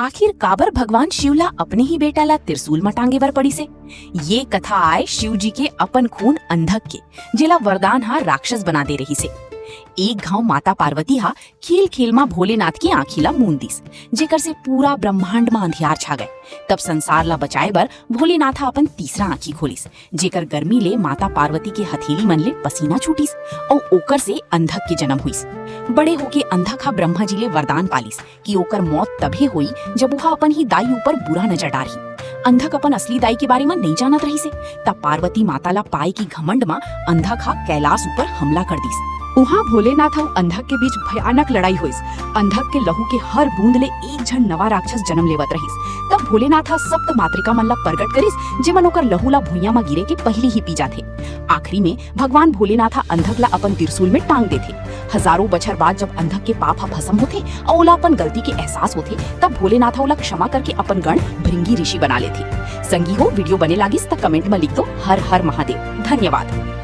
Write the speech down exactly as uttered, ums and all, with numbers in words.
आखिर काबर भगवान शिव ला अपने ही बेटा ला त्रिशूल म टांगे बर पड़िस हे? ये कथा आय शिव जी के अपन खून अंधक के, जेला वरदान ह राक्षस बना दे रहिस हे। एक घांव माता पार्वती ह खेल खेल म भोलेनाथ के आंखी ला मूंद दिस, जेकर से पूरा ब्रह्मांड म अंधियार छा गए। तब संसार ला बचाए बर भोलेनाथ ह अपन तीसरा आंखी खोलिस, जेकर गर्मी ले माता पार्वती के हथेली मन ले पसीना छूटिस अउ ओकर से अंधक के जन्म हुइस। बड़े होके अंधक ह ब्रह्मा जी ले वरदान पालिस कि ओकर मौत तभे होई, जब ओहा अपन ही दाई ऊपर बुरा नजर डारही। अंधक अपन असली दाई के बारे म नइ जानत रहिस हे, तब पार्वती माता ला पाए के घमंड म अंधक ह कैलाश ऊपर हमला कर दिस। उहाँ भोलेनाथ अउ अंधक के बीच भयानक लड़ाई होइस। अंधक के लहू के हर बूंद ले एक झन नवा राक्षस जन्म लेवत रहिस। तब भोलेनाथ ह सप्त मातृका मन ला प्रगट करिस, जेमन ओकर लहू ला भुइयां म गिरे के पहिली ही पी जाथे। आखिरी में भगवान भोलेनाथ ह अंधक ला अपन त्रिशूल में टांग देथे। हजारों बछर बाद जब अंधक के पाप ह भस्म होथे अउ ओला अपन गलती के एहसास होथे, तब भोलेनाथ ह ओला क्षमा करके अपन गण भृंगी ऋषि बना लेथे। संगी हो, वीडियो बने लागिस त कमेंट म लिख दो, हर हर महादेव। धन्यवाद।